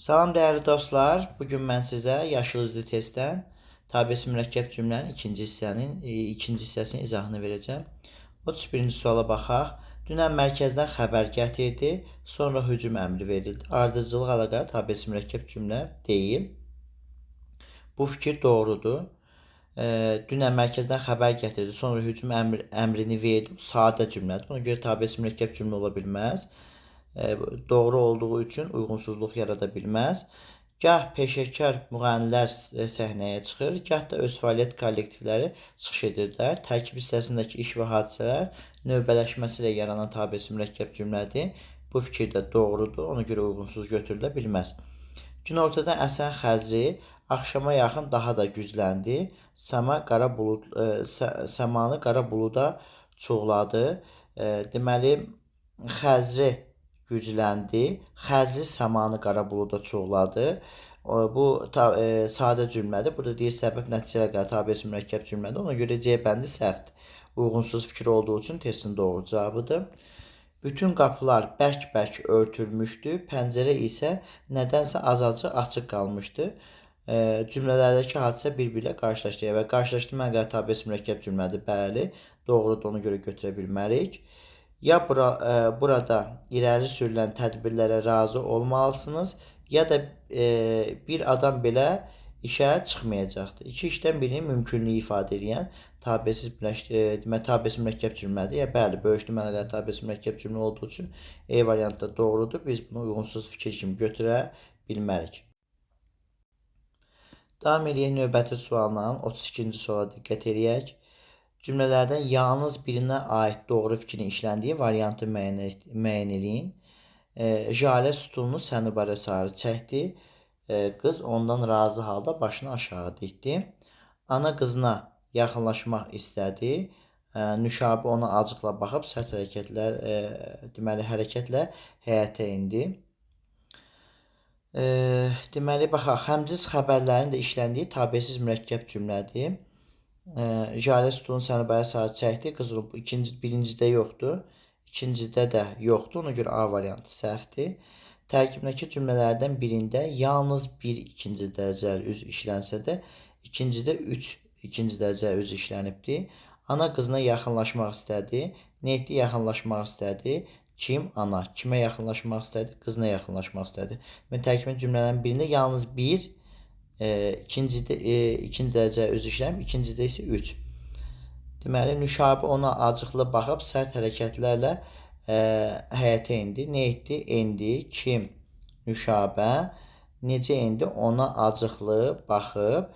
Salam dəyərli dostlar. Bu gün mən sizə Yaşıl üzlü testdən tabesi mürəkkəb cümlənin ikinci hissəsinin izahını verəcəm. 31-ci suala baxaq. Dünən mərkəzdən xəbər gətirdi, sonra hücum əmri verildi. Ardıcıllıq əlaqəli tabesi mürəkkəb cümlə deyil. Bu fikir doğrudur. Dünən mərkəzdən xəbər gətirdi, sonra hücum əmrini verdi. Bu sadə cümlədir. Ona görə tabesi mürəkkəb cümlə ola bilməz. Doğru olduğu üçün uyğunsuzluq yarada bilməz. Gah peşəkar müğənnilər səhnəyə çıxır, gah da öz fəaliyyət kollektivləri çıxış edirlər. Tərkib hissəsindəki iş və hadisələr növbələşməsi ilə yaranan tabesi mürəkkəb cümlədir. Bu fikir də doğrudur, ona görə uyğunsuz götürülə bilməz. Günortadan əsən xəzri axşama yaxın daha da gücləndi. Səma qara bulud, səmanı qara buluda çoğladı. Deməli, xəzri gücləndi. Xəzri səmanı qara buluda çoğladı. Bu sadə cümlədir. Burada deyir səbəb nəticə əlaqəli tabesi mürəkkəb cümlədir. Ona görə C bəndi səhvdir. Uyğunsuz fikir olduğu üçün testin doğru cavabıdır. Bütün qapılar bərk-bərk örtülmüşdü. Pəncərə isə nədənsə azacıq açıq qalmışdı. Cümlələrdəki hadisə bir-biri ilə qarşılaşdı. Və qarşılaşdırma əlaqəli tabesi mürəkkəb cümlədir. Bəli, doğrudur. Ona görə götürə bilmərik. Ya burada irəli sürülən tədbirlərə razı olmalısınız, ya da bir adam belə işə çıxmayacaqdır. İki işdən birinin mümkünlüyü ifadə edən tabesiz deməli tabesiz mürəkkəb cümlədir. Ya bəli, bölüşdürmə əlaqəli tabesiz mürəkkəb cümlə olduğu üçün E variantı da doğrudur. Biz bunu uyğunsuz fikir kimi götürə bilmərik. Davam eləyək növbəti sualla. 32-ci suala diqqət eləyək. Cümlələrdən yalnız birinə aid doğru fikrin işləndiyi variantı müəyyən eləyin. Jalə stulunu Sənubarə sarı çəkdi. Qız ondan razı halda başını aşağı dikdi. Ana qızına yaxınlaşmaq istədi. Nüşabə ona acıqla baxıb sərt hərəkətlər, deməli hərəkətlə həyətə indi. Deməli baxaq, həmcins xəbərlərin də işləndiyi tabesiz mürəkkəb cümlədir. Jalə stulunu Sənubarə sarı çəkdi. Qız birincidə yoxdur. İkincidə də yoxdur. Ona görə A variantı səhvdir. Tərkibindəki cümlələrdən birində yalnız bir ikinci dərəcəli üzv işlənsə də, ikincidə 3 ikinci dərəcəli üzv işlənibdir. Ana qızına yaxınlaşmaq istədi. Nə etdi? Yaxınlaşmaq istədi. Kim? Ana. Kimə yaxınlaşmaq istədi? Qızına yaxınlaşmaq istədi. Demək, tərkibindəki cümlələrin birində yalnız bir ikinci dərəcə üzv işlənib, ikincidə isə 3. Deməli, Nüşabə ona acıqlı baxıb sərt hərəkətlərlə həyətə indi. Nə etdi? Endi. Kim? Nüşabə. Necə indi? Ona acıqlı baxıb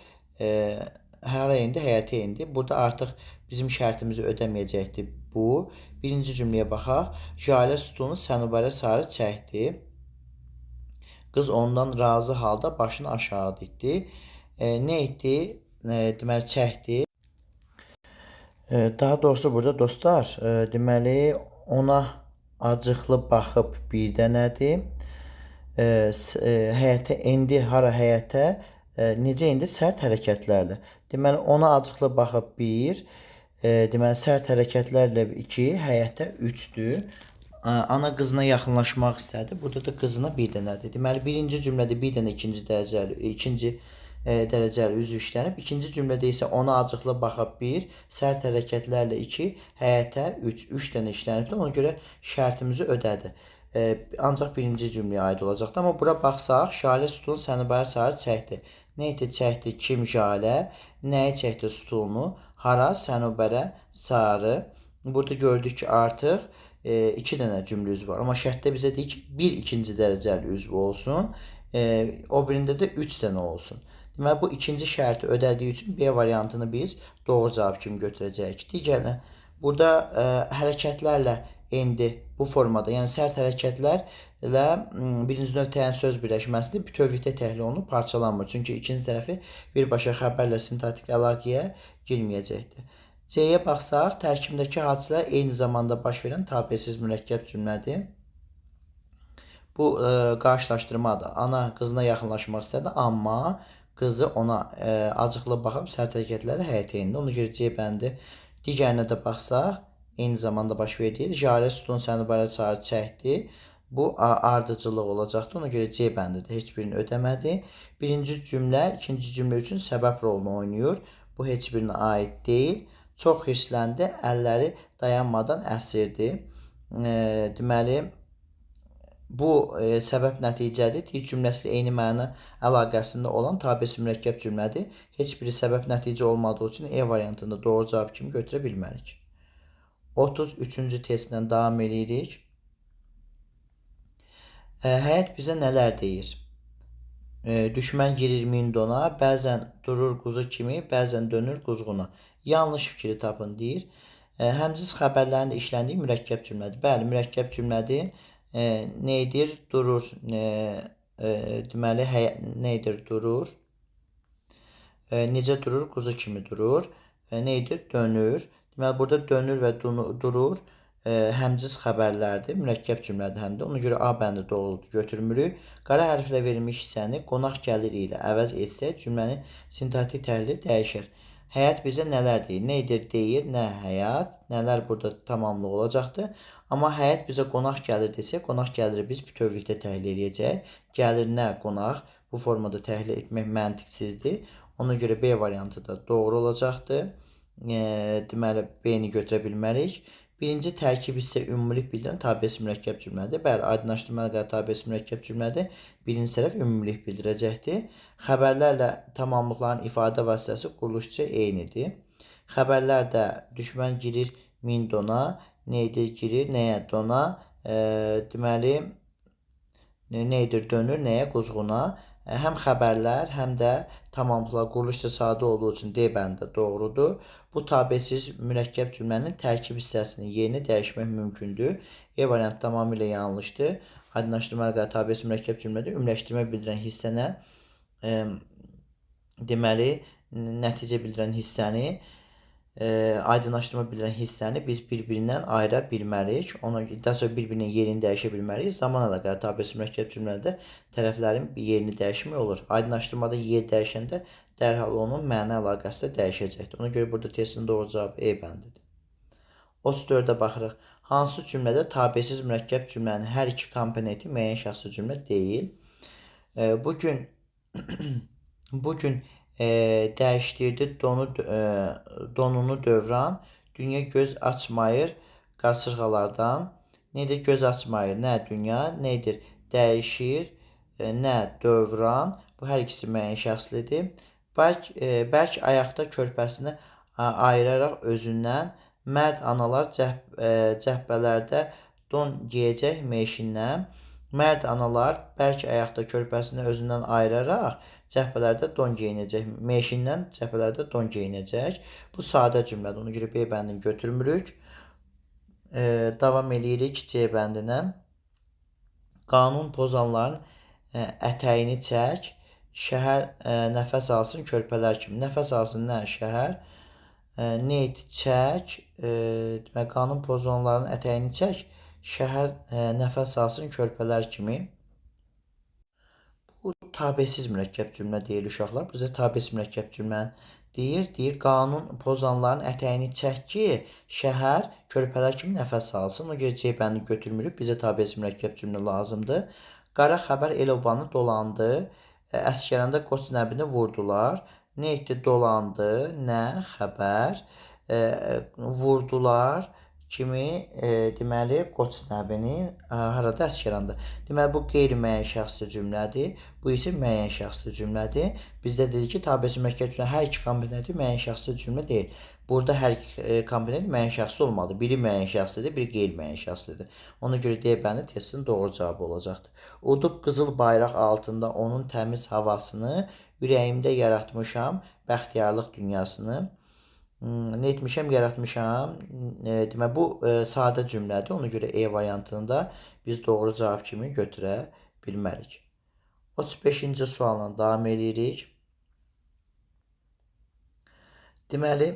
hara indi? Həyətə indi. Burada artıq bizim şərtimizi ödəməyəcəkdir bu. Birinci cümləyə baxaq. Jalə stulunu Sənubarə sarı çəkdi. Qız ondan razı halda başını aşağı dikdi. Nə etdi? Deməli, çəkdi. Daha doğrusu burada dostlar, deməli, ona acıqlı baxıb bir dənədir. Həyətə endi, hara həyətə? Necə endi? Sərt hərəkətlərlə. Deməli, ona acıqlı baxıb 1, deməli, sərt hərəkətlərlə 2, həyətə 3-dür. Ana qızına yaxınlaşmaq istədi. Burada da qızına bir dənədir. Deməli, birinci cümlədə bir dənə ikinci dərəcəli üzv işlənib. İkinci cümlədə isə ona acıqlı baxıb 1, sərt hərəkətlərlə 2, həyətə 3, 3 dənə işlənibdir. Ona görə şərtimizi ödədi. Ancaq birinci cümləyə aid olacaqdır. Amma bura baxsaq, Jalə stulunu Sənubarə sarı çəkdi. Nə etdi? Çəkdi. Kim? Jalə. Nəyi çəkdi? Stulunu. Hara? Sənubarə sarı. Burada gördük ki, artıq 2 dənə cümlə üzvü var. Amma şərtdə bizə deyir ki, bir ikinci dərəcəli üzv olsun, o birində də 3 dənə olsun. Deməli, bu ikinci şərti ödədiyi üçün B variantını biz doğru cavab kimi götürəcəyik. Digərinə, burada hərəkətlərlə endi bu formada, yəni sərt hərəkətlərlə birinci növ təyin söz birləşməsidir. Bütövlükdə təhlil olunub, parçalanmır. Çünki ikinci tərəfi birbaşa xəbərlə sintaktik əlaqəyə girməyəcəkdir. C-yə baxsaq, tərkibindəki hadisələr eyni zamanda baş verən tabesiz mürəkkəb cümlədir. Bu qarşılaşdırmadır. Ana qızına yaxınlaşmaq istədi, amma qızı ona acıqlı baxıb sərt hərəkətlərlə həyətə indi. Ona görə C bəndi. Digərinə də baxsaq, eyni zamanda baş verdi. Jalə stulunu Sənubarə sarı çəkdi. Bu ardıcıllıq olacaqdır. Ona görə C bəndidir. Heç birini ödəmədi. Birinci cümlə ikinci cümlə üçün səbəb rolunu oynayır. Bu heç birinə aid deyil. Çox hirsləndi, əlləri dayanmadan əsirdi. Deməli, bu səbəb nəticədir. Deyir, cümləsi eyni məna əlaqəsində olan tabesi mürəkkəb cümlədir. Heç biri səbəb nəticə olmadığı üçün E variantında doğru cavab kimi götürə bilmərik. 33-cü testlə davam eləyirik. Həyat bizə nələr deyir? Düşmən girir min dona, bəzən durur quzu kimi, bəzən dönür quzğuna. Yanlış fikri tapın deyir. Həmciz xəbərlərin də işləndiyi mürəkkəb cümlədir. Bəli, mürəkkəb cümlədir. Nə edir? Durur. Deməli, nə edir? Durur. Necə durur? Quzu kimi durur. Nə edir? Dönür. Deməli, burada dönür və durur. Həmciz xəbərlərdir. Mürəkkəb cümlədir həm də. Ona görə A bəndi doğrudur, götürmürük. Qara hərflə verilmiş hissəni qonaq gəlir ilə əvəz etsək, cümlənin sintaktik təhlili dəyişir. Həyat bizə nələr deyir? Nə edir? Deyir. Nə həyat? Nələr burada tamamlıq olacaqdır. Amma həyat bizə qonaq gəlir desək, qonaq gəlir biz bütövlükdə təhlil eləyəcəyik. Gəlir nə qonaq? Bu formada təhlil etmək məntiqsizdir. Ona görə B variantı da doğru olacaqdır. Deməli, B-ni götürə bilmərik. Birinci tərkib hissə ümumilik bildirən tabesi mürəkkəb cümlədir. Bəli, aydınlaşdırma əlaqəli tabesi mürəkkəb cümlədir. Birinci tərəf ümumilik bildirəcəkdir. Xəbərlərlə tamamlıqların ifadə vasitəsi quruluşca eynidir. Xəbərlər də düşmən girir min dona, nə edir girir, nəyə dona, deməli, nə edir dönür, nəyə quzğuna. Həm xəbərlər, həm də tamamlıqlar quruluşca sadə olduğu üçün D bəndi doğrudur. Bu tabesiz mürəkkəb cümlənin tərkib hissəsinin yerini dəyişmək mümkündür. E variantı tamamilə yanlışdır. Aydınlaşdırma əlaqəli tabesiz mürəkkəb cümlədə ümumiləşdirmə bildirən hissənə, deməli, nəticə bildirən hissəni, aydınlaşdırma bildirən hissəni biz bir-birindən ayıra bilmərik. Ona daha sonra bir-birinin yerini dəyişə bilmərik. Zaman əlaqəli tabesiz mürəkkəb cümlədə tərəflərin yerini dəyişmək olur. Aydınlaşdırmada yer dəyişəndə dərhal onun məna əlaqəsi də dəyişəcəkdir. Ona görə burada testin doğru cavabı E bəndidir. 34-ə baxırıq. Hansı cümlədə tabesiz mürəkkəb cümlənin hər iki komponenti müəyyən şəxsi cümlə deyil? Bugün dəyişdirdi donunu dövran. Dünya göz açmayır qasırğalardan. Nədir? Göz açmayır. Nə dünya? Nədir? Dəyişir. Nə dövran? Bu hər ikisi müəyyən şəxslidir. Bərk ayaqda körpəsini ayıraraq özündən, mərd analar cəhbələrdə don geyəcək meşindən. Mərd analar bərk ayaqda körpəsini özündən ayıraraq cəhbələrdə don geyinəcək. Meşindən cəhbələrdə don geyinəcək. Bu sadə cümlədir. Ona görə B bəndini götürmürük. Davam eləyirik C bəndinə. Qanun pozanların ətəyini çək. Şəhər nəfəs alsın körpələr kimi. Nəfəs alsın nə? Şəhər. Neyt çək. Demək, qanun pozanların ətəyini çək. Şəhər nəfəs alsın körpələr kimi. Bu tabesiz mürəkkəb cümlə deyil uşaqlar. Bizə tabesiz mürəkkəb cümləni deyir. Deyir, qanun pozanların ətəyini çək ki, şəhər körpələr kimi nəfəs alsın. Ona görə C bəndini götürmürük. Bizə tabesiz mürəkkəb cümlə lazımdır. Qara xəbər el obanı dolandı. Əsgəranda Qoç Nəbini vurdular. Nə etdi? Dolandı. Nə xəbər? Vurdular kimi, deməli, Qoç Nəbini harada? Əsgəranda. Deməli, bu qeyri-müəyyən şəxsli cümlədir. Bu isə müəyyən şəxsli cümlədir. Bizdə dedik ki, tabesiz mürəkkəb cümlə hər iki komponenti müəyyən şəxsli cümlə deyil. Burada hər iki komponent müəyyən şəxsli olmadı. Biri müəyyən şəxslidir, biri qeyri-müəyyən şəxslidir. Ona görə D bəndi testin doğru cavabı olacaqdır. Udub qızıl bayraq altında onun təmiz havasını, ürəyimdə yaratmışam bəxtiyarlıq dünyasını. Nə etmişəm? Yaratmışam. Demək, bu sadə cümlədir. Ona görə E variantını da biz doğru cavab kimi götürə bilmərik. 35-ci sualla davam eləyirik. Deməli,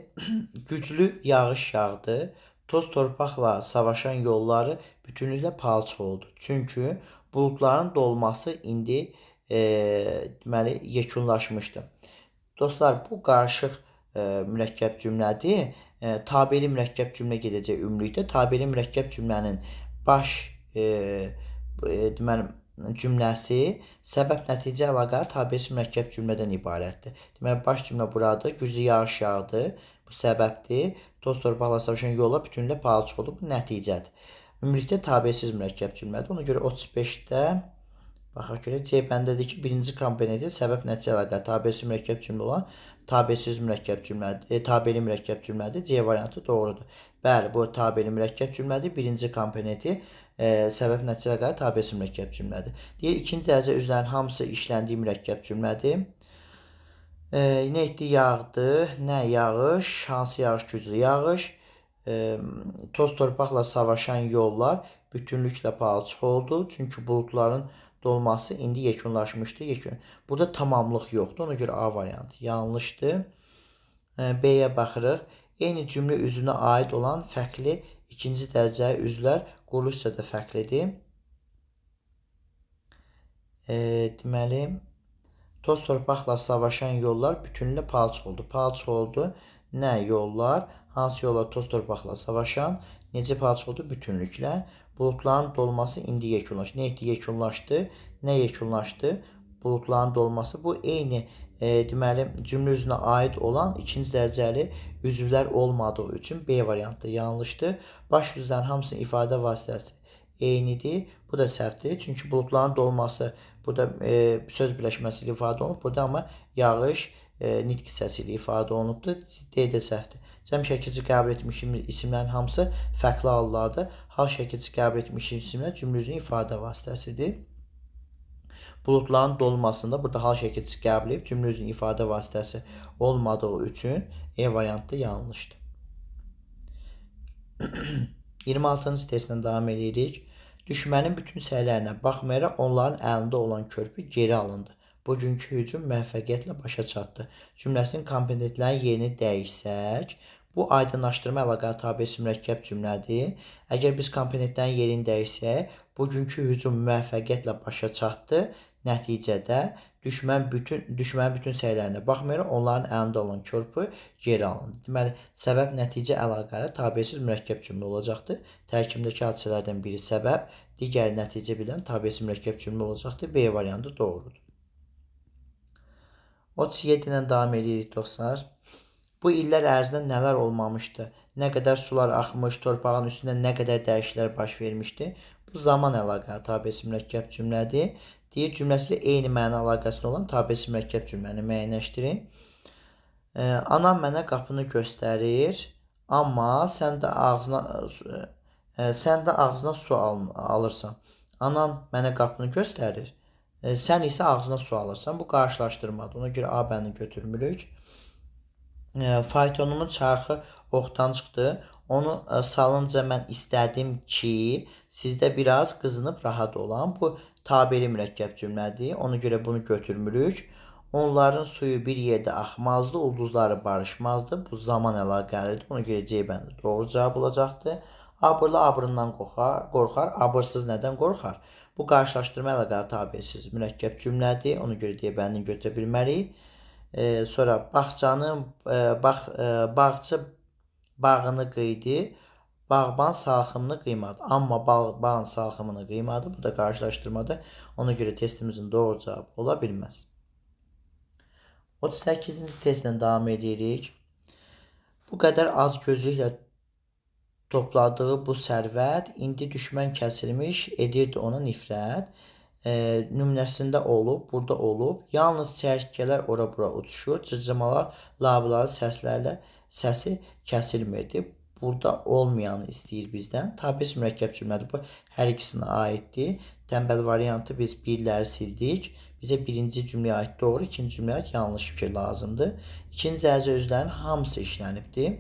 güclü yağış yağdı. Toz torpaqla savaşan yolları bütünlüklə palçıq oldu. Çünki buludların dolması indi deməli, yekunlaşmışdı. Dostlar, bu qarışıq mürəkkəb cümlədir. Tabeli mürəkkəb cümlə gedəcək ümumilikdə. Tabeli mürəkkəb cümlənin baş deməli cümləsi səbəb-nəticə əlaqəli tabesiz mürəkkəb cümlədən ibarətdir. Deməli, baş cümlə buradır. Güclü yağış yağdı. Bu səbəbdir. Toz torpaqla savaşan yola bütünlüklə palçıq oldu. Bu nəticədir. Ümumilikdə tabesiz mürəkkəb cümlədir. Ona görə 35-də baxaq görək. C bəndədir ki, birinci komponenti səbəb-nəticə əlaqəli tabesiz mürəkkəb cümlə olan tabesiz mürəkkəb cümlədir, tabeli mürəkkəb cümlədir. C variantı doğrudur. Bəli, bu tabeli mürəkkəb cümlədir. Birinci komponenti səbəb-nəticə əlaqəli tabesiz mürəkkəb cümlədir. Deyir, ikinci dərəcə üzvlərin hamısı işləndiyi mürəkkəb cümlədir. Nə etdi? Yağdı. Nə yağış? Hansı yağış? Güclü yağış. Toz torpaqla savaşan yollar bütünlüklə palçıq oldu. Çünki buludların dolması indi yekunlaşmışdı. Burada tamamlıq yoxdur. Ona görə A variantı yanlışdır. B-yə baxırıq. Eyni cümlə üzvünə aid olan fərqli ikinci dərəcəli üzvlər quruluşca da fərqlidir. Deməli, toz torpaqla savaşan yollar bütünlüklə palçıq oldu. Palçıq oldu. Nə yollar? Hansı yollar toz torpaqla savaşan? Necə palçıq oldu? Bütünlüklə. Buludların dolması indi yekunlaşdı. Nə etdi? Yekunlaşdı. Nə yekunlaşdı? Buludların dolması. Bu eyni deməli cümlə üzvünə aid olan ikinci dərəcəli üzvlər olmadığı üçün B variantı yanlışdır. Baş üzvlərin hamısının ifadə vasitəsi eynidir. Bu da səhvdir. Çünki buludların dolması burada söz birləşməsi ilə ifadə olunub. Burada amma yağış nitq hissəsi ilə ifadə olunubdur. D də səhvdir. Cəm şəkilçi qəbul etmişimiz isimlərin hamısı fərqli hallardır. Hal şəkilçi qəbul etmişimiz isimlər cümlə üzvünün ifadə vasitəsidir. Buludların dolmasında burada hal şəkilçisi qəbul edib cümlə üzvünün ifadə vasitəsi olmadığı üçün E variantı yanlışdır. 26-cı testlə davam edirik. Düşmənin bütün səylərinə baxmayaraq onların əlində olan körpü geri alındı. Bugünkü hücum müvəffəqiyyətlə başa çatdı. Cümləsinin komponentlərinin yerini dəyişsək, bu aydınlaşdırma əlaqəli tabesiz mürəkkəb cümlədir. Əgər biz komponentlərin yerini dəyişsək, bugünkü hücum müvəffəqiyyətlə başa çatdı. Nəticədə düşmənin bütün səylərinə baxmayaraq onların əlində olan körpü geri alındı. Deməli, səbəb-nəticə əlaqəli tabesiz mürəkkəb cümlə olacaqdır. Tərkibindəki hadisələrdən biri səbəb, digəri nəticə bilən tabesiz mürəkkəb cümlə olacaqdır. B variantı doğrudur. 37 ilə davam edirik dostlar. Bu illər ərzində nələr olmamışdı? Nə qədər sular axmış, torpağın üstündə nə qədər dəyişikliklər baş vermişdi? Bu zaman əlaqəli tabesiz mürəkkəb cümlədir. Deyir, cümləsi ilə eyni məna əlaqəsində olan tabesiz mürəkkəb cümləni müəyyənləşdirin. Anam mənə qapını göstərir, amma sən də ağzına su alırsan. Anan mənə qapını göstərir, sən isə ağzına su alırsan. Bu qarşılaşdırmadır. Ona görə A bəndini götürmürük. Faytonumun çarxı oxdan çıxdı. Onu salınca mən istədim ki, sizdə biraz qızınıb rahat olan. Bu tabeli mürəkkəb cümlədir. Ona görə bunu götürmürük. Onların suyu bir yerdə axmazdı, ulduzları barışmazdı. Bu zaman əlaqəlidir. Ona görə C bəndi doğru cavab olacaqdır. Abırlı abrından qorxar, abırsız nədən qorxar? Bu qarşılaşdırma əlaqəli tabesiz mürəkkəb cümlədir. Ona görə D bəndini götürə bilmərik. Sonra bağçı bağını qıydı, bağban salxımını qıymadı. Amma bağın salxımını qıymadı. Bu da qarşılaşdırmadır. Ona görə testimizin doğru cavabı ola bilməz. 38-ci testlə davam edirik. Bu qədər ac gözlüklə topladığı bu sərvət indi düşmən kəsilmiş, edirdi ona nifrət. Nümunəsində olub, burada olub. Yalnız çərkələr ora-bura uçuşur. Cırcırmalar labılalı səslərlə səsi kəsilmirdi. Burada olmayanı istəyir bizdən. Tabesiz mürəkkəb cümlədir. Bu hər ikisinə aiddir. Tənbəl variantı biz birləri sildik. Bizə birinci cümləyə aid doğru, ikinci cümləyə aid yanlış fikir lazımdır. İkinci dərəcə özlərin hamısı işlənibdir.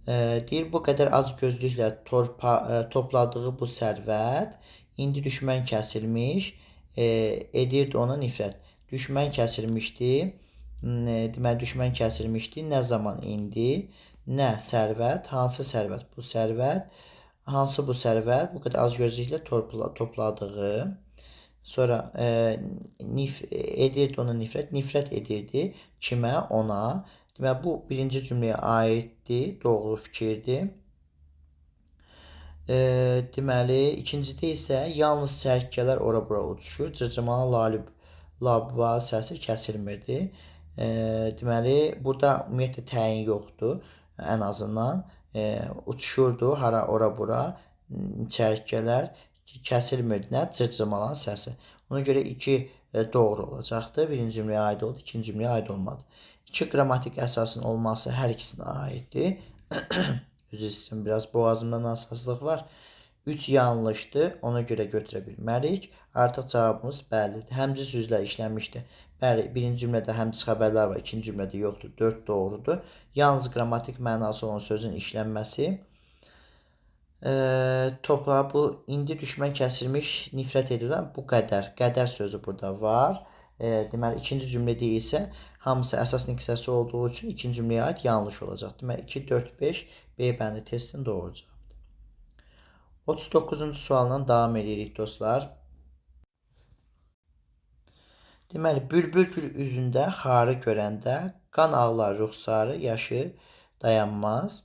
Deyir, bu qədər ac gözlüklə topladığı bu sərvət indi düşmən kəsilmiş, edirdi ona nifrət. Düşmən kəsilmişdi. Deməli, düşmən kəsilmişdi. Nə zaman indi? Nə sərvət? Hansı sərvət? Bu sərvət. Hansı bu sərvət? Bu qədər az gözlüklə topladığı. Sonra edirdi ona nifrət. Nifrət edirdi. Kimə? Ona. Deməli, bu birinci cümləyə aiddir. Doğru fikirdir. Deməli, ikincidə isə yalnız çərkələr ora-bura uçuşur. Cırcırmanın labuba səsi kəsilmirdi. Deməli, burada ümumiyyətlə təyin yoxdur. Ən azından uçuşurdu hara ora-bura çərkələr kəsilmirdi. Nə? Cırcırmaların səsi. Ona görə 2 doğru olacaqdır. Birinci cümləyə aid oldu, ikinci cümləyə aid olmadı. 2 qrammatik əsasın olması hər ikisinə aiddir. Üzr istəyirəm, biraz boğazımda nasazlıq var. 3 yanlışdır, ona görə götürə bilmərik. Artıq cavabımız bəllidir. Həmcis üzlər işlənmişdi. Bəli, birinci cümlədə həmcis xəbərlər var, ikinci cümlədə yoxdur. 4 doğrudur. Yalnız qrammatik mənası olan sözün işlənməsi. Topla, bu indi düşmən kəsilmiş, nifrət edirəm. Bu qədər. Qədər sözü burada var. Deməli, ikinci cümlədə isə hamısı əsas hissəsi olduğu üçün ikinci cümləyə aid yanlış olacaq. Deməli, 2, 4, 5 B bəndi testin doğru cavabıdır. 39-cu sualla davam edirik dostlar. Deməli, bülbül gül üzündə xarı görəndə qan ağlar ruxsarı, yaşı dayanmaz.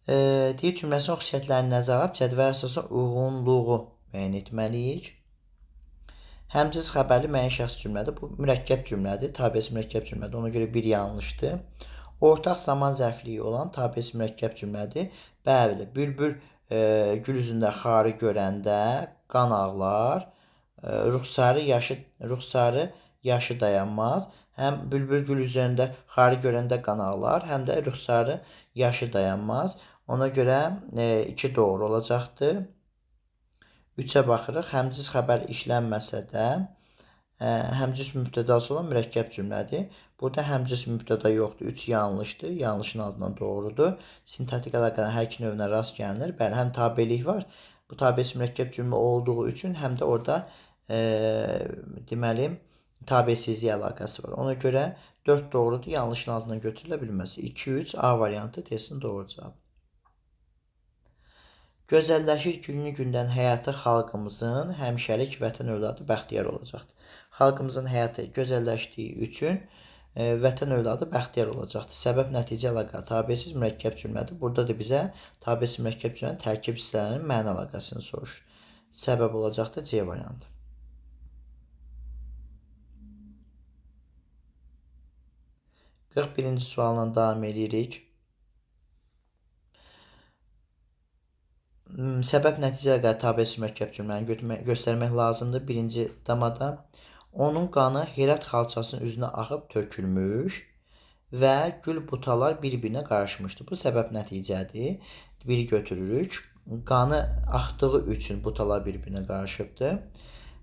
Deyir, cümləsinin xüsusiyyətlərini nəzərə alıb cədvəl əsasında uyğunluğu müəyyən etməliyik. Həmcins xəbərli müəyyən şəxs cümlədir. Bu mürəkkəb cümlədir. Tabesi mürəkkəb cümlədir. Ona görə bir yanlışdır. Ortaq zaman zərfliyi olan tabesi mürəkkəb cümlədir. Bəli, bülbül gül üzündə xarı görəndə qan ağlar, ruxsarı yaşı dayanmaz. Həm bülbül gül üzərində xarı görəndə qan ağlar, həm də ruxsarı yaşı dayanmaz. Ona görə 2 doğru olacaqdır. 3-ə baxırıq. Həmcis xəbər işlənməsə də həmcis mübtədası olan mürəkkəb cümlədir. Burada həmcis mübtəda yoxdur. 3 yanlışdır. Yanlışın altından doğrudur. Sintaktik əlaqələrin hər iki növünə rast gəlinir. Bəli, həm tabelik var. Bu tabesi mürəkkəb cümlə olduğu üçün həm də orada deməli, tabesizlik əlaqəsi var. Ona görə 4 doğrudur. Yanlışın altından götürülə bilməz. 2, 3 A variantı testin doğru cavabı. Gözəlləşir günü-gündən həyatı xalqımızın, həmişəlik vətən övladı bəxtiyar olacaqdır. Xalqımızın həyatı gözəlləşdiyi üçün vətən övladı bəxtiyar olacaqdır. Səbəb nəticə əlaqə tabesiz mürəkkəb cümlədir. Burada da bizə tabesiz mürəkkəb cümlənin tərkib hissələrinin məna əlaqəsini soruşur. Səbəb olacaqdır C variantı. Qırx birinci sualla davam edirik. Səbəb nəticə əlaqə tabesiz mürəkkəb cümləni göstərmək lazımdır. Birinci damada onun qanı Herat xalçasının üzünə axıb tökülmüş və gül butalar bir-birinə qarışmışdı. Bu səbəb nəticədir. Biri götürürük. Qanı axdığı üçün butalar bir-birinə qarışıbdır.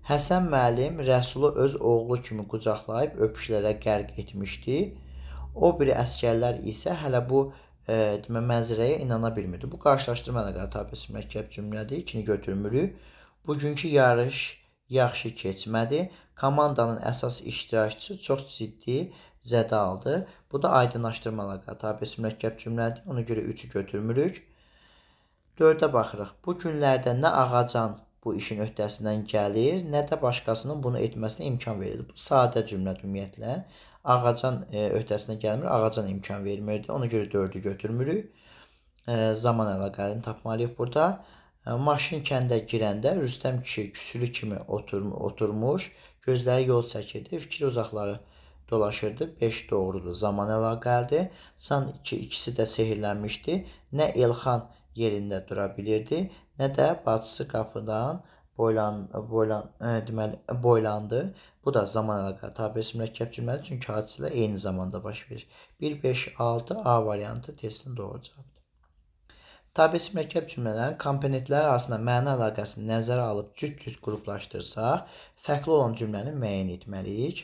Həsən müəllim Rəsulu öz oğlu kimi qucaqlayıb öpüşlərə qərq etmişdi. O biri əsgərlər isə hələ bu mənzərəyə inana bilmirdi. Bu qarşılaşdırma əlaqəli tabesi mürəkkəb cümlədir. İkini götürmürük. Bugünkü yarış yaxşı keçmədi. Komandanın əsas iştirakçısı çox ciddi zədə aldı. Bu da aydınlaşdırma əlaqəli tabesi mürəkkəb cümlədir. Ona görə 3-ü götürmürük. 4-ə baxırıq. Bu günlərdə nə Ağacan bu işin öhdəsindən gəlir, nə də başqasının bunu etməsinə imkan verirdi. Bu sadə cümlədir ümumiyyətlə. Ağacan öhdəsinə gəlmir, Ağacan imkan vermirdi. Ona görə 4-ü götürmürük. Zaman əlaqələrini tapmalıyıq burada. Maşın kəndə girəndə Rüstəm kişi küsülü kimi oturmuş, gözləri yol çəkirdi, fikri uzaqları dolaşırdı. 5 doğrudur, zaman əlaqəlidir. Son 2, ikisi də sehrlənmişdi. Nə Elxan yerində dura bilirdi, nə də bacısı qapıdan boylandı. Bu da zaman əlaqəli tabesi mürəkkəb cümlədir. Çünki hadisələr eyni zamanda baş verir. 1, 5, 6 A variantı testin doğru cavabıdır. Tabesi mürəkkəb cümlələrin komponentləri arasında məna əlaqəsini nəzərə alıb cüt-cüt qruplaşdırsaq, fərqli olan cümləni müəyyən etməliyik.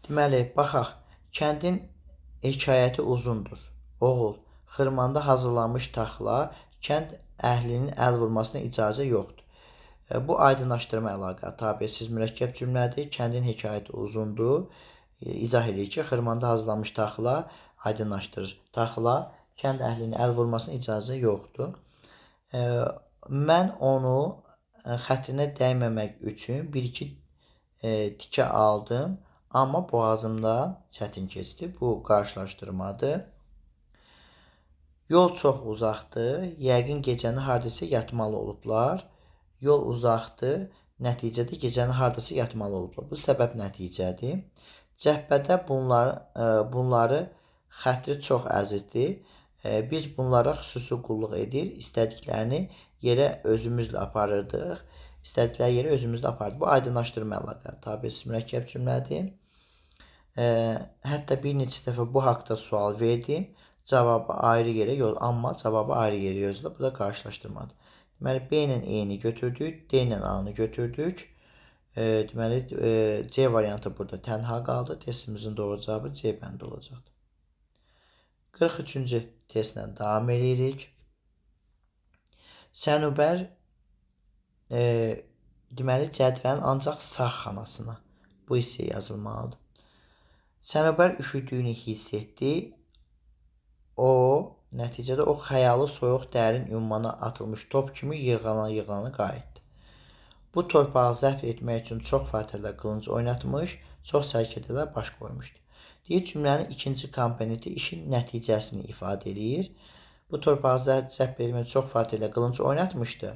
Deməli, baxaq. Kəndin hekayəti uzundur. Oğul, xırmanda hazırlanmış taxla kənd əhlinin əl vurmasına icazə yoxdur. Bu aydınlaşdırma əlaqə tabesiz mürəkkəb cümlədir. Kəndin hekayəti uzundur. İzah edir ki, xırmanda hazırlanmış taxla aydınlaşdırır. Taxla kənd əhlinin əl vurmasına icazə yoxdur. Mən onu xətrinə dəyməmək üçün bir-iki tikə aldım, amma boğazımdan çətin keçdi. Bu qarşılaşdırmadır. Yol çox uzaqdır. Yəqin gecəni hardasa yatmalı olublar. Yol uzaqdır. Nəticədə gecəni hardasa yatmalı olublar. Bu səbəb nəticədir. Cəbhədə bunları xətri çox əzizdir. Biz bunlara xüsusi qulluq edir, istədiklərini yerə özümüzlə aparırdıq. İstədikləri yerə özümüzlə aparırdıq. Bu aydınlaşdırma əlaqəli tabesiz mürəkkəb cümlədir. Hətta bir neçə dəfə bu haqda sual verdim. Cavabı ayrı yerə yoz, amma cavabı ayrı yerə yazılır. Bu da qarşılaşdırmadır. Deməli, B ilə E-ni götürdük, D ilə A-nı götürdük. Deməli, C variantı burada tənha qaldı. Testimizin doğru cavabı C bəndi olacaqdır. 43-cü testlə davam edirik. Sənubər deməli, cədvəlin ancaq sağ xanasına bu hissə yazılmalıdır. Sənubər üşüdüyünü hiss etdi. O, nəticədə o xəyalı soyuq dərin ümmana atılmış top kimi yırğalana-yırğalana qayıtdı. Bu torpağı zəbt etmək üçün çox fatihlər qılınc oynatmış, çox sərkərdələr baş qoymuşdu. Deyir, cümlənin ikinci komponenti işin nəticəsini ifadə eləyir. Bu torpağı zəbt etmək üçün çox fatihlər qılınc oynatmışdı.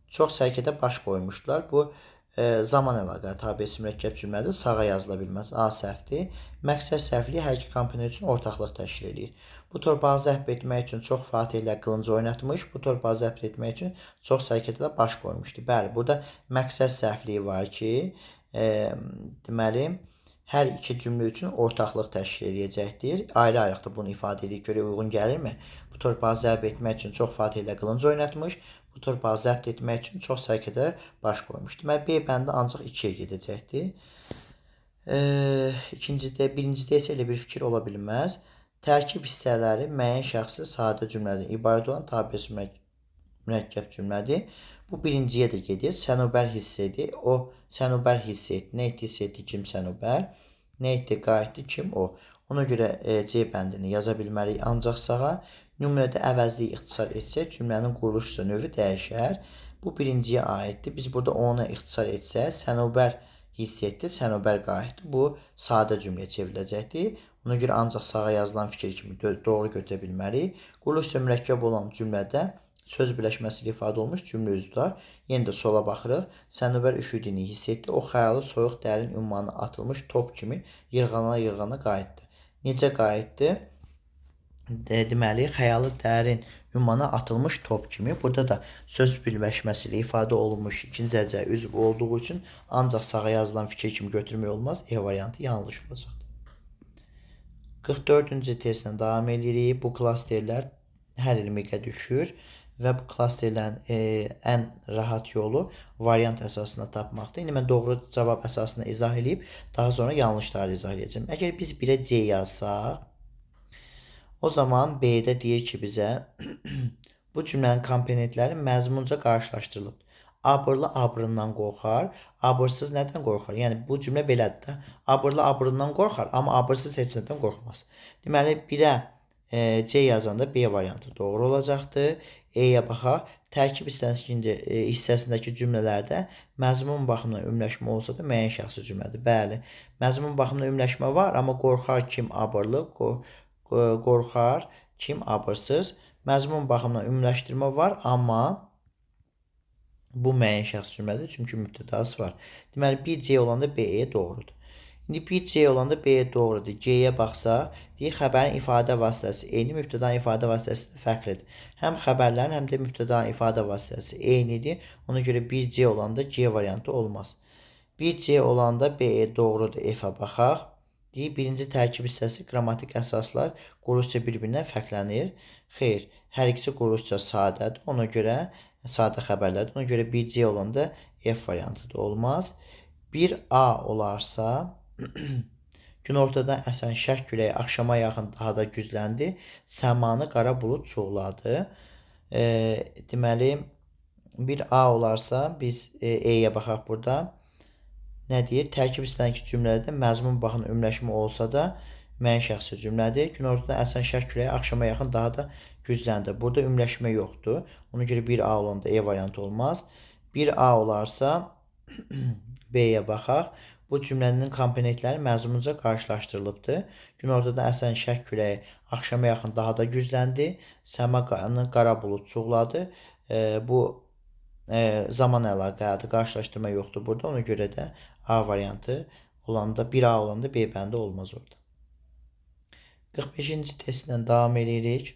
Çox sərkərdə baş qoymuşdular. Bu zaman əlaqəli tabesi mürəkkəb cümlədir. Sağa yazıla bilməz. A səhvdir. Məqsəd səhvliyi hər iki komponent üçün ortaqlıq təşkil eləyir. Bu torpağı zəbt etmək üçün çox fatihlər qılınc oynatmış, bu torpağı zəbt etmək üçün çox sərkərdələr baş qoymuşdu. Bəli, burada məqsəd səhvliyi var ki, deməli, hər iki cümlə üçün ortaqlıq təşkil eləyəcəkdir. Ayrı-ayrılıqda bunu ifadə edirik, görək uyğun gəlirmi? Bu torpağı zəbt etmək üçün çox fatihlər qılınc oynatmış, bu torpağı zəbt etmək üçün çox sərkərdələr baş qoymuşdu. Deməli, B bəndi ancaq 2-yə gedəcəkdir. İkincidə, birincidə isə elə bir fikir ola bilməz. Tərkib hissələri müəyyən şəxsi sadə cümlədən ibarət olan tabesi mürəkkəb cümlədir. Bu birinciyə də gedir. Sənubər hiss edir. O Sənubər hiss etdi. Nə etdi, hiss etdi kim Sənubər? Nə etdi, qayıtdı kim o? Ona görə C bəndini yaza bilmərik ancaq sağa. Nümunədə əvəzliyi ixtisar etsək, cümlənin quruluş növü dəyişər. Bu birinciyə aiddir. Biz burada ona ixtisar etsək, Sənubər hiss etdi, Sənubər qayıtdı. Bu sadə cümləyə çevriləcəkdir. Ona görə ancaq sağa yazılan fikir kimi doğru götürə bilmərik. Quruluşca mürəkkəb olan cümlədə söz birləşməsi ilə ifadə olunmuş cümlə üzvlər. Yenə də sola baxırıq. Sənubər üşüdüyünü hiss etdi. O xəyalı soyuq dərin ümmana atılmış top kimi yırğalana-yırğalana qayıtdı. Necə qayıtdı? Deməli, xəyalı dərin ümmana atılmış top kimi. Burada da söz birləşməsi ilə ifadə olunmuş ikinci dərəcə üzv olduğu üçün ancaq sağa yazılan fikir kimi götürmək olmaz. E variantı yanlış olacaqdır. 44-cü testlə davam edirik. Bu klasterlər hər il miqə düşür və bu klasterlərin ən rahat yolu variant əsasında tapmaqdır. İndi mən doğru cavab əsasında izah eləyib, daha sonra yanlışları izah edəcəm. Əgər biz 1-ə C yazsaq, o zaman B-də deyir ki bizə bu cümlənin komponentləri məzmunca qarşılaşdırılıbdır. Abırlı abrından qorxar, abırsız nədən qorxar? Yəni bu cümlə belədir də. Abırlı abrından qorxar, amma abırsız heç nədən qorxmaz. Deməli 1-ə C yazanda B variantı doğru olacaqdır. E-yə baxaq. Tərkib hissəsindəki cümlələrdə məzmun baxımından ümumləşmə olsa da müəyyən şəxsi cümlədir. Bəli, məzmun baxımından ümumləşmə var, amma qorxar kim abırlı, qorxar kim abırsız. Məzmun baxımından ümumiləşdirmə var, amma bu müəyyən şəxs cümlədir, çünki mübtədası var. Deməli, 1C olanda BE doğrudur. İndi 1C olanda B doğrudur. G-yə baxsaq, deyir, xəbərin ifadə vasitəsi eyni, mübtədanın ifadə vasitəsi fərqlidir. Həm xəbərlərin, həm də mübtədanın ifadə vasitəsi eynidir. Ona görə 1C olanda G variantı olmaz. 1C olanda BE doğrudur. F-ə baxaq. Deyir, birinci tərkib hissəsi qrammatik əsaslar quruluşca bir-birindən fərqlənir. Xeyr, hər ikisi quruluşca sadədir. Ona görə sadə xəbərlərdir. Ona görə 1C olanda F variantı da olmaz. 1A olarsa, günortadan əsən şərq küləyi axşama yaxın daha da gücləndi. Səmanı qara bulud çoğladı. Deməli, 1A olarsa, biz E-yə baxaq burada. Nə deyir? Tərkib hissəsindəki cümlələrdə məzmun baxımından ümumiləşmə olsa da müəyyən şəxsi cümlədir. Günortadan əsən şərq küləyi axşama yaxın daha da gücləndi. Burada ümumiləşmə yoxdur. Ona görə 1A olanda E variantı olmaz. 1A olarsa B-yə baxaq. Bu cümlənin komponentləri məzmunca qarşılaşdırılıbdır. Günortadan əsən şərq küləyi axşama yaxın daha da gücləndi. Səmanı qara bulud cuğladı. Bu zaman əlaqəlidir. Qarşılaşdırma yoxdur burada. Ona görə də A variantı olanda, 1A olanda B bəndi olmaz orada. 45-ci testlə davam edirik.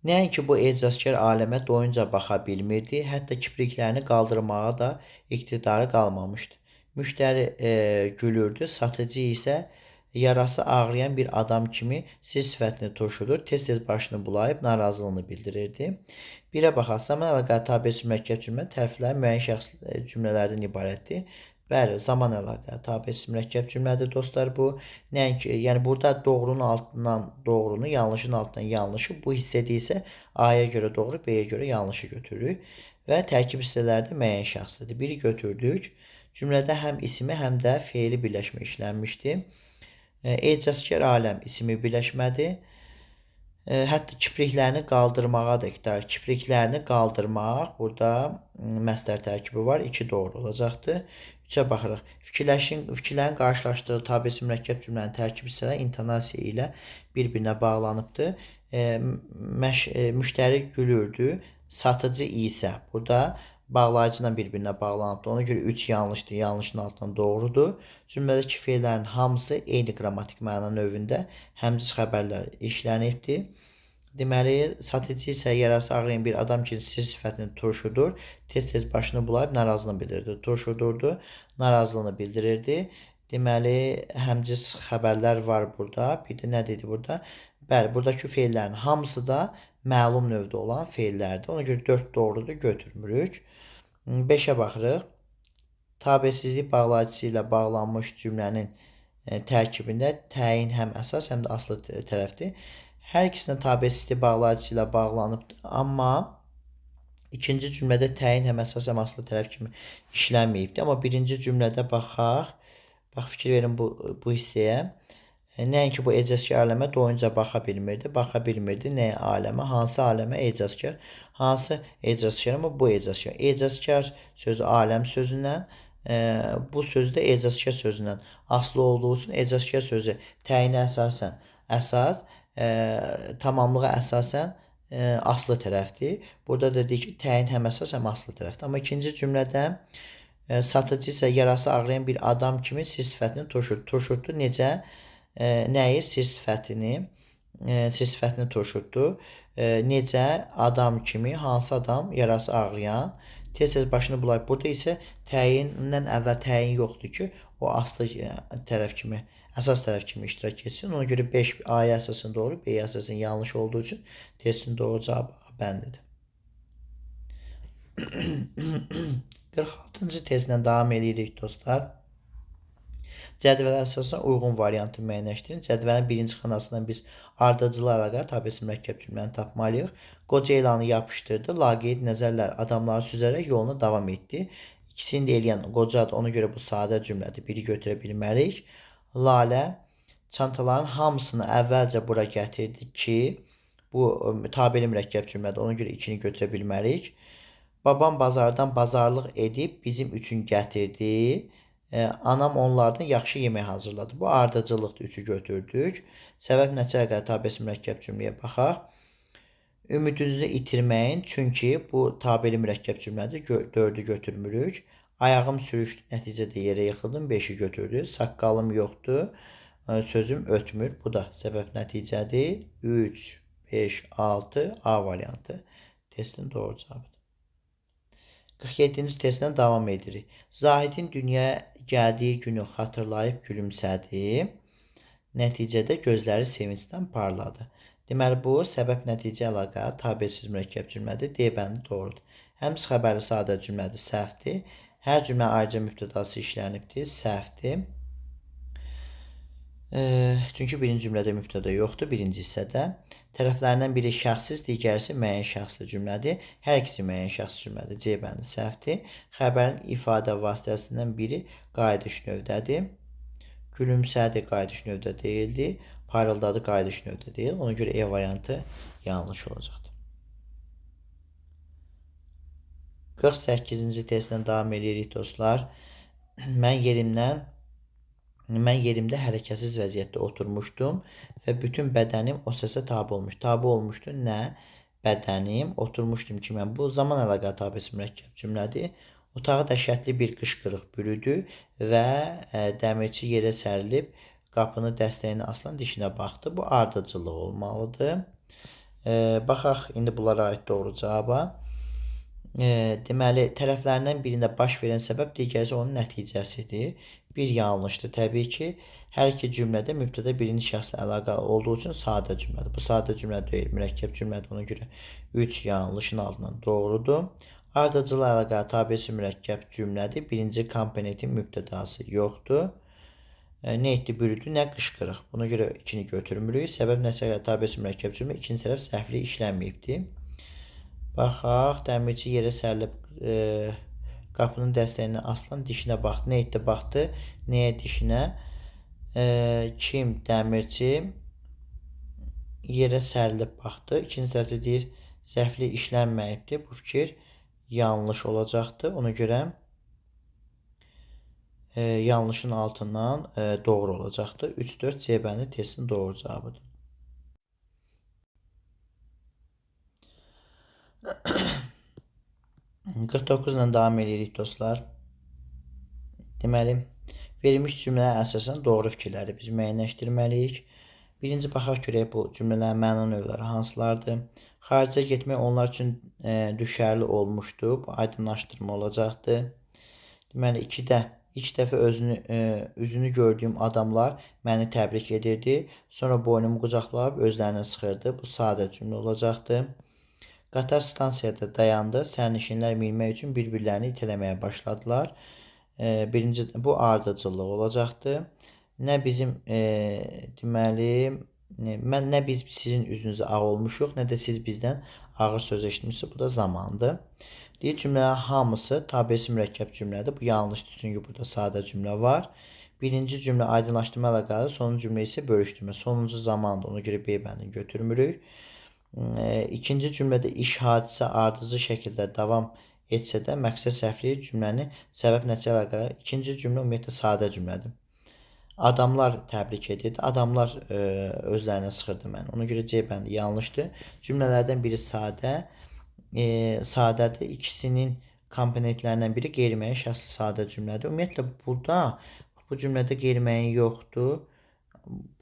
Nəinki bu ecazkar aləmə doyunca baxa bilmirdi, hətta kipriklərini qaldırmağa da iqtidarı qalmamışdı. Müştəri gülürdü, satıcı isə yarası ağrıyan bir adam kimi sir sifətini turşudur, tez-tez başını bulayıb narazılığını bildirirdi. Birə baxaq, zaman əlaqəli tabesiz mürəkkəb cümlə tərəfləri müəyyən şəxs cümlələrdən ibarətdir. Bəli, zaman əlaqəli tabesiz mürəkkəb cümlədir dostlar bu. Nəinki, yəni burada doğrunun altından doğrunu, yanlışın altından yanlışı, bu hissədə isə A-ya görə doğru, B-yə görə yanlışı götürürük. Və tərkib hissələri də müəyyən şəxslidir. Biri götürdük. Cümlədə həm ismi, həm də feili birləşmə işlənmişdi. Ecazkar aləm ismi birləşmədir. Hətta kipriklərini qaldırmağa da iqtidar. Kipriklərini qaldırmaq, burada məstər tərkibi var. 2 doğru olacaqdır. 3-ə baxırıq. Fikirlərin qarşılaşdığı tabesiz mürəkkəb cümlənin tərkib hissələri intonasiya ilə bir-birinə bağlanıbdır. Müştəri gülürdü, satıcı isə burada bağlayıcı ilə bir-birinə bağlanıbdır. Ona görə 3 yanlışdır, yanlışın altından doğrudur. Cümlədəki feillərin hamısı eyni qrammatik məna növündə həmcis xəbərlər işlənibdir. Deməli, satıcı isə yarası ağrıyan bir adam ki, sir sifətini turşudur. Tez-tez başını bulayıb narazılığını bildirirdi. Turşudurdu, narazılığını bildirirdi. Deməli, həmcis xəbərlər var burada. Bir də nə dedi burada? Bəli, buradakı feillərin hamısı da məlum növdə olan feillərdir. Ona görə 4 doğrudur, götürmürük. 5-ə baxırıq. Tabesizlik bağlayıcısı ilə bağlanmış cümlənin tərkibində təyin həm əsas, həm də aslı tərəfdir. Hər ikisinə tabesizlik bağlayıcısı ilə bağlanıbdır. Amma ikinci cümlədə təyin həm əsas, həm aslı tərəf kimi işlənməyibdir. Amma birinci cümlədə baxaq. Bax, fikir verin bu hissəyə. Nəinki bu ecazkar aləmə doyunca baxa bilmirdi. Baxa bilmirdi. Nəyə aləmə? Hansı aləmə? Ecazkar. Hansı ecazkar? Amma bu ecazkar. Ecazkar sözü aləm sözündən, bu sözü də ecazkar sözündən asılı olduğu üçün ecazkar sözü təyinə əsasən əsas, tamamlığa əsasən aslı tərəfdir. Burada da deyik ki, təyin həm əsas, həm aslı tərəfdir. Amma ikinci cümlədə satıcı isə yarası ağrıyan bir adam kimi sir sifətini turşutdu. Turşutdu necə? Nəyi? Sir sifətini. Sir sifətini turşutdu. Necə? Adam kimi. Hansı adam? Yarası ağrıyan. Tez-tez başını bulayıb. Burada isə təyindən əvvəl təyin yoxdur ki, o aslı tərəf kimi, əsas tərəf kimi iştirak etsin. Ona görə 5 A-ya əsasən doğru, B-yə əsasən yanlış olduğu üçün testin doğru cavabı A bəndidir. 46-cı testlə davam edirik dostlar. Cədvələ əsasən uyğun variantı müəyyənləşdirin. Cədvəlin birinci xanasından biz ardıcıl əlaqə tabesiz mürəkkəb cümləni tapmalıyıq. Qoca elanı yapışdırdı. Laqeyd nəzərlər adamları süzərək yoluna davam etdi. İkisini də eləyən qocadır. Ona görə bu sadə cümlədir. Biri götürə bilmərik. Lalə çantaların hamısını əvvəlcə bura gətirdi ki, bu tabeli mürəkkəb cümlədir. Ona görə 2-ni götürə bilmərik. Babam bazardan bazarlıq edib bizim üçün gətirdi. Anam onlardan yaxşı yemək hazırladı. Bu ardıcıllıqdır. 3-ü götürdük. Səbəb nəticə əlaqəli tabesiz mürəkkəb cümləyə baxaq. Ümidinizi itirməyin, çünki bu tabeli mürəkkəb cümlədir. 4-ü götürmürük. Ayağım sürüşdü, nəticədə yerə yıxıldım. 5-i götürdü. Saqqalım yoxdur, sözüm ötmür. Bu da səbəb nəticədir. 3, 5, 6 A variantı testin doğru cavabıdır. 47-ci testlə davam edirik. Zahidin dünyaya gəldiyi günü xatırlayıb gülümsədi. Nəticədə gözləri sevincdən parladı. Deməli, bu səbəb-nəticə əlaqəli tabesiz mürəkkəb cümlədir. D bəndi doğrudur. Həmcis xəbərli sadə cümlədir, səhvdir. Hər cümlə ayrıca mübtədası işlənibdir, səhvdir. Çünki birinci cümlədə mübtəda yoxdur, birinci hissədə. Tərəflərindən biri şəxssiz, digəri isə müəyyən şəxsli cümlədir. Hər ikisi müəyyən şəxsli cümlədir. C bəndi səhvdir. Xəbərin ifadə vasitəsindən biri qayıdış növdədir. Gülümsədi qayıdış növdə deyildi. Parıldadı qayıdış növdə deyil. Ona görə E variantı yanlış olacaqdır. 48-ci testlə davam edirik dostlar. Mən yerimdə hərəkətsiz vəziyyətdə oturmuşdum və bütün bədənim o səsə tabe olmuş. Tabe olmuşdu nə? Bədənim, oturmuşdum ki, mən bu zaman əlaqəli tabeçi mürəkkəb cümlədir. Otağı dəhşətli bir qışqırıq bürüdü və dəmirçi yerə sərilib qapını dəstəyinə asılan dişinə baxdı. Bu ardıcıllıq olmalıdır. Baxaq indi bunlara aid doğru cavaba. Deməli, tərəflərindən birində baş verən səbəb digəri isə onun nəticəsidir. Bir yanlışdır. Təbii ki, hər iki cümlədə mübtəda birinci şəxslə əlaqəli olduğu üçün sadə cümlədir. Bu sadə cümlə deyil, mürəkkəb cümlədir. Ona görə 3 yanlışın altından doğrudur. Ardıcıl əlaqəli tabeçi mürəkkəb cümlədir. Birinci komponentin mübtədası yoxdur. Nə etdi? Bürüdü, nə qışqırıq. Buna görə 2-ni götürmürük. Səbəb nəticə tabeçi mürəkkəb cümlə ikinci tərəf səhvli işlənməyibdir. Baxaq, dəmirçi yerə sərilib qapının dəstəyinə asılan dişinə baxdı. Nə etdi? Baxdı. Nəyə dişinə? Kim? Dəmirçi yerə sərilib baxdı. İkinci tərəfdə deyir, səhvli işlənməyibdir. Bu fikir yanlış olacaqdır. Ona görə yanlışın altından doğru olacaqdır. 3-4 C bəndi testin doğru cavabıdır. ...49 ilə davam edirik dostlar. Deməli, verilmiş cümləyə əsasən doğru fikirləri biz müəyyənləşdirməliyik. Birinci baxaq görək bu cümlələrin məna növləri hansılardır. Xaricə getmək onlar üçün düşərli olmuşdu. Bu aydınlaşdırma olacaqdır. Deməli, ilk dəfə üzünü gördüyüm adamlar məni təbrik edirdi. Sonra boynumu qucaqlayıb özlərinə sıxırdı. Bu sadə cümlə olacaqdır. Qatar stansiyada dayandı. Sərnişinlər minmək üçün bir-birlərini itələməyə başladılar. Birinci, bu ardıcıllıq olacaqdır. Nə bizim deməli, nə biz sizin üzünüzə ağ olmuşuq, nə də siz bizdən ağır söz eşitmişsiniz. Bu da zamandır. Deyir, cümlələrin hamısı tabeçi mürəkkəb cümlədir. Bu yanlışdır, çünki burada sadə cümlə var. Birinci cümlə aydınlaşdırma əlaqəli, sonuncu cümlə isə bölüşdürmə. Sonuncu zamandır, ona görə B bəndini götürmürük. İkinci cümlədə iş hadisə ardıcıl şəkildə davam etsə də məqsəd səhvliyi cümləni səbəb nəticə əlaqəli. İkinci cümlə ümumiyyətlə sadə cümlədir. Adamlar təbrik edirdi. Adamlar özlərinə sıxırdı məni. Ona görə C bəndi yanlışdır. Cümlələrdən biri sadədir. İkisinin komponentlərindən biri qeyri-müəyyən şəxsli sadə cümlədir. Ümumiyyətlə burada bu cümlədə qeyri-müəyyən yoxdur.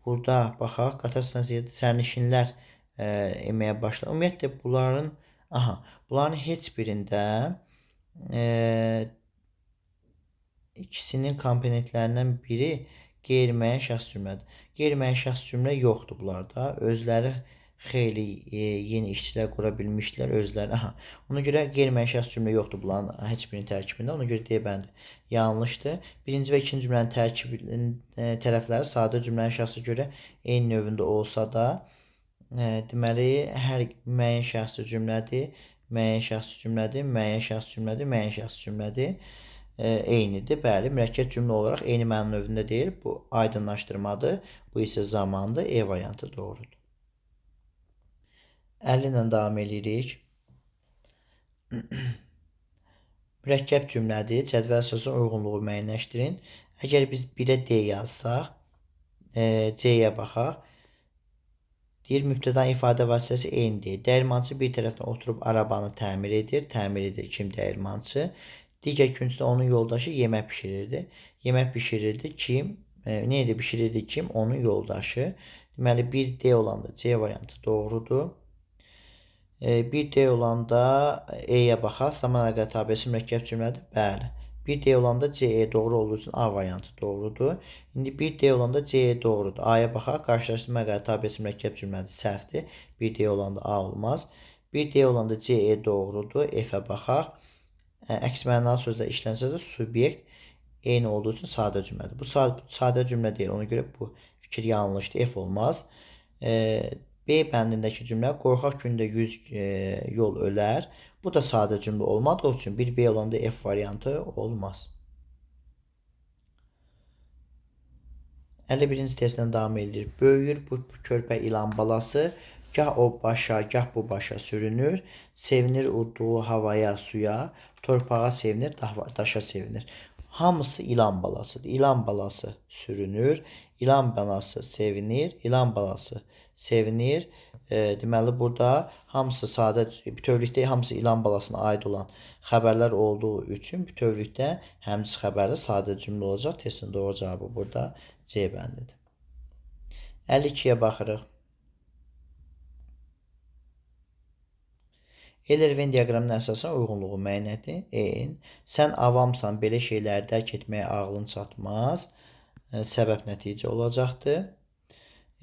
Burada baxaq, qatar stansiyada sərnişinlər enməyə başladı. Ümumiyyətlə bunların heç birində ikisinin komponentlərindən biri qeyri-müəyyən şəxs cümlədir. Qeyri-müəyyən şəxs cümlə yoxdur bunlarda. Özləri xeyli yeni işçilər qura bilmişdilər özləri. Aha. Ona görə qeyri-müəyyən şəxs cümlə yoxdur bunların heç birinin tərkibində. Ona görə D bəndi yanlışdır. Birinci və ikinci cümlənin tərkibinin tərəfləri sadə cümlənin şəxsə görə eyni növündə olsa da, deməli, hər müəyyən şəxsi cümlədir, müəyyən şəxsi cümlədir, müəyyən şəxsi cümlədir, müəyyən şəxsi cümlədir. Eynidir. Bəli, mürəkkəb cümlə olaraq eyni məna növündə deyil. Bu aydınlaşdırmadır. Bu isə zamandır. E variantı doğrudur. 50 ilə davam edirik. Mürəkkəb cümlədir. Cədvəl əsasında uyğunluğu müəyyənləşdirin. Əgər biz 1-ə D yazsaq, C-yə baxaq. Deyir, mübtədanın ifadə vasitəsi eyni deyil. Dəyirmançı bir tərəfdən oturub arabanı təmir edir. Təmir edir kim? Dəyirmançı. Digər küncdə onun yoldaşı yemək bişirirdi. Yemək bişirirdi kim? Nə idi? Bişirirdi kim? Onun yoldaşı. Deməli, 1D olanda C variantı doğrudur. 1D olanda E-yə baxaq. Zaman əlaqəli tabeçi mürəkkəb cümlədir. Bəli. 1D olanda CE doğru olduğu üçün A variantı doğrudur. İndi 1D olanda CE doğrudur. A-ya baxaq. Qarşılaşdırma əlaqəli tabeçi mürəkkəb cümlədir. Səhvdir. 1D olanda A olmaz. 1D olanda CE doğrudur. F-ə baxaq. Əks mənalı sözlə işlənsə də subyekt eyni olduğu üçün sadə cümlədir. Bu sadə cümlə deyil. Ona görə bu fikir yanlışdır. F olmaz. B bəndindəki cümlə qorxaq gündə 100 yol ölər. Bu da sadə cümlə olmadığı üçün 1B olanda F variantı olmaz. 51-ci testlə davam edilir. Böyüyür bu körpə ilan balası. Gah o başa, gah bu başa sürünür. Sevinir udduğu havaya, suya. Torpağa sevinir, daşa sevinir. Hamısı ilan balasıdır. İlan balası sürünür, ilan balası sevinir, ilan balası sevinir. Deməli, burada hamısı sadə, bütövlükdə hamısı ilan balasına aid olan xəbərlər olduğu üçün bütövlükdə həmcis xəbərli sadə cümlə olacaq. Testin doğru cavabı burada C bəndidir. 52-yə baxırıq. Euler-Venn diaqramının əsasən uyğunluğu müəyyən edin. Sən avamsan, belə şeyləri dərk etməyə ağlın çatmaz. Səbəb nəticə olacaqdır.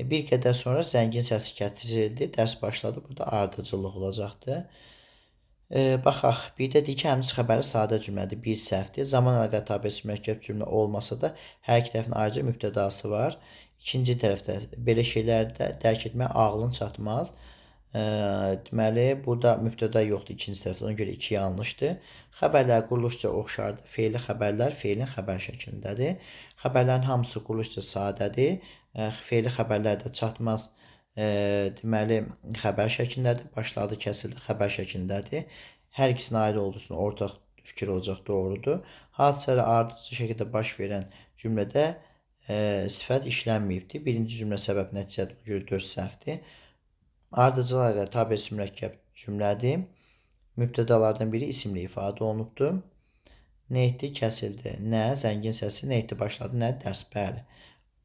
Bir qədər sonra zəngin səsi kəsildi, dərs başladı. Burada ardıcıllıq olacaqdır. Baxaq, bir də deyir ki, həmcis xəbəri sadə cümlədir, bir səhvdir. Zaman əlaqə tabesi mürəkkəb cümlə olmasa da hər iki tərəfin ayrıca mübtədası var. İkinci tərəfdə belə şeyləri də dərk etməyə ağlın çatmaz. Deməli, burada mübtəda yoxdur ikinci tərəfdə, ona görə 2 yanlışdır. Xəbərlər quruluşca oxşardır. Feili xəbərlər feilin xəbər şəklindədir. Xəbərlərin hamısı quruluşca sadədir. Feili xəbərlər də çatmaz. Deməli, xəbər şəklindədir. Başladı, kəsildi, xəbər şəklindədir. Hər ikisinə aid olduğu üçün ortaq fikir olacaq, doğrudur. Hadisələr ardıcıl şəkildə baş verən cümlədə sifət işlənməyibdir. Birinci cümlə səbəb nəticədir, ona görə 4 səhvdir. Ardıcıl əlaqə tabesi mürəkkəb cümlədir. Mübtədalardan biri isimli ifadə olunubdur. Nə etdi? Kəsildi. Nə? Zəngin səsi. Nə etdi? Başladı. Nə? Dərs. Bəli.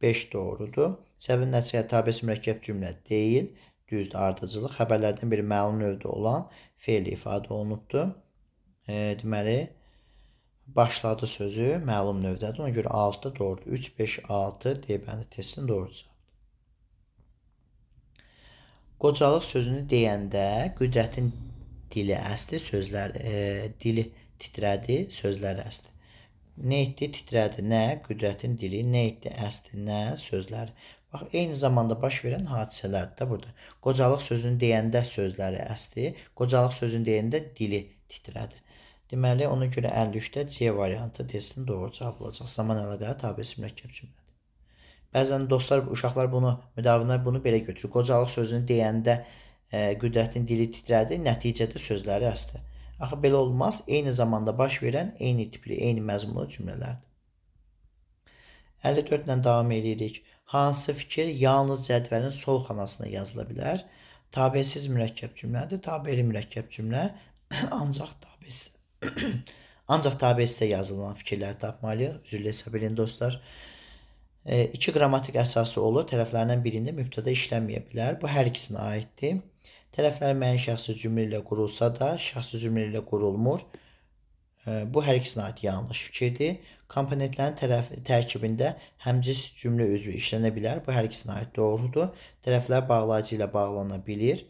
5 doğrudur. Səbəb nəticə tabesi mürəkkəb cümlə deyil. Düzdür, ardıcıllıq. Xəbərlərdən biri məlum növdə olan feil ifadə olunubdur. Deməli, başladı sözü məlum növdədir. Ona görə 6 doğrudur. 3, 5, 6 D bəndi testinin doğru cavabıdır. Qocalıq sözünü deyəndə qüdrətin dili əsdi, sözlər, dili titrədi, sözlər əsdi. Nə etdi? Titrədi. Nə? Qüdrətin dili. Nə etdi? Əsdi. Nə? Sözləri. Bax, eyni zamanda baş verən hadisələrdir də burada. Qocalıq sözünü deyəndə sözləri əsdi, qocalıq sözünü deyəndə dili titrədi. Deməli, ona görə 53-də C variantı testin doğru cavabı olacaq. Zaman əlaqəli tabesi mürəkkəb cümlədir. Bəzən dostlar, uşaqlar bunu, müdavimlər bunu belə götürür. Qocalıq sözünü deyəndə qüdrətin dili titrədi, nəticədə sözləri əsdi. Axı, belə olmaz. Eyni zamanda baş verən eyni tipli, eyni məzmunlu cümlələrdir. 54 ilə davam edirik. Hansı fikir yalnız cədvəlin sol xanasına yazıla bilər? Tabesiz mürəkkəb cümlədir. Tabeli mürəkkəb cümlə ancaq tabesiz ancaq tabesizdə yazılan fikirləri tapmalıyıq. Üzrlə hesab edin dostlar. İki qrammatik əsası olur. Tərəflərindən birində mübtəda işlənməyə bilər. Bu hər ikisinə aiddir. Tərəflər müəyyən şəxsi cümlə ilə qurulsa da, şəxsi cümlə ilə qurulmur. Bu hər ikisinə aid yanlış fikirdir. Komponentlərin tərkibində həmcis cümlə üzvü işlənə bilər. Bu hər ikisinə aid doğrudur. Tərəflər bağlayıcı ilə bağlana bilir.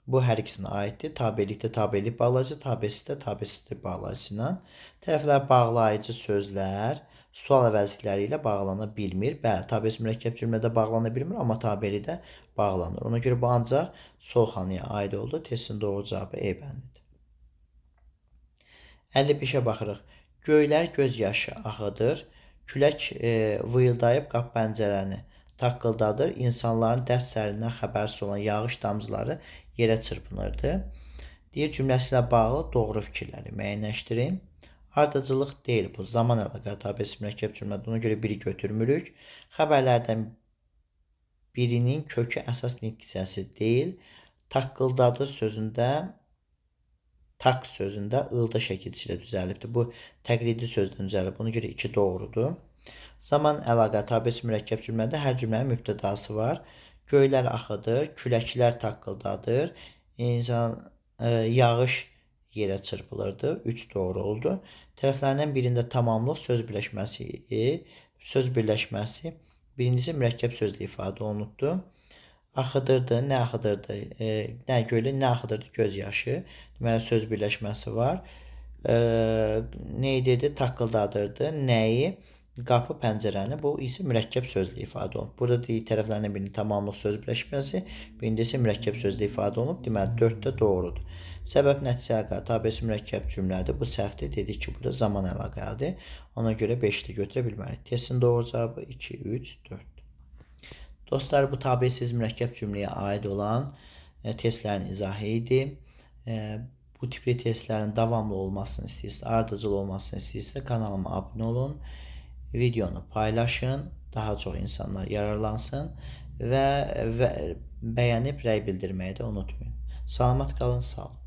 Bu hər ikisinə aiddir. Tabelikdə tabelik bağlayıcı, tabesizdə tabesizlik bağlayıcı ilə. Tərəflər bağlayıcı sözlər sual əvəzlikləri ilə bağlana bilmir. Bəli, tabesiz mürəkkəb cümlədə bağlana bilmir, amma tabelidə bağlanır. Ona görə bu ancaq sol xanaya aid oldu. Testin doğru cavabı E bəndidir. 55-ə baxırıq. Göylər göz yaşı axıdır. Külək vıyıldayıb qap pəncərəni taqqıldadır. İnsanların dərd sərindən xəbərsiz olan yağış damcıları yerə çırpınırdı. Deyir, cümləsi ilə bağlı doğru fikirləri müəyyənləşdirin. Ardıcıllıq deyil bu. Zaman əlaqəli tabesi mürəkkəb cümlədir. Ona görə biri götürmürük. Xəbərlərdən birinin kökü əsas nitq hissəsi deyil. Taqqıldadır sözündə, tak sözündə ılda şəkilçisi ilə düzəlibdir. Bu təqlidi sözdən düzəlib. Ona görə 2 doğrudur. Zaman əlaqə tabesi mürəkkəb cümlədə hər cümlənin mübtədası var. Göylər axıdır, küləklər taqqıldadır, insan yağış yerə çırpılırdı. 3 doğru oldu. Tərəflərindən birində tamamlıq söz birləşməsi birincisi mürəkkəb sözlə ifadə olunubdur. Axıdırdı, nə axıdırdı? Nə göylə, nə axıdırdı? Göz yaşı. Deməli, söz birləşməsi var. Nə edirdi? Taqqıldadırdı. Nəyi? Qapı, pəncərəni. Bu isə mürəkkəb sözlə ifadə olunub. Burada deyik, tərəflərindən birinin tamamlıq söz birləşməsi, birində isə mürəkkəb sözlə ifadə olunub. Deməli, 4 də doğrudur. Səbəb nəticə əlaqəli tabesi mürəkkəb cümlədir. Bu səhvdir. Dedik ki, burada zaman əlaqəlidir. Ona görə 5-də götürə bilmərik. Testin doğru cavabı 2, 3, 4. Dostlar, bu tabesiz mürəkkəb cümləyə aid olan testlərin izahı idi. Bu tipli testlərin davamlı olmasını istəyirsinizsə, ardıcıl olmasını istəyirsinizsə kanalıma abunə olun, videonu paylaşın, daha çox insanlar yararlansın və bəyənib rəy bildirməyi də unutmayın. Salamat qalın, sağ olun.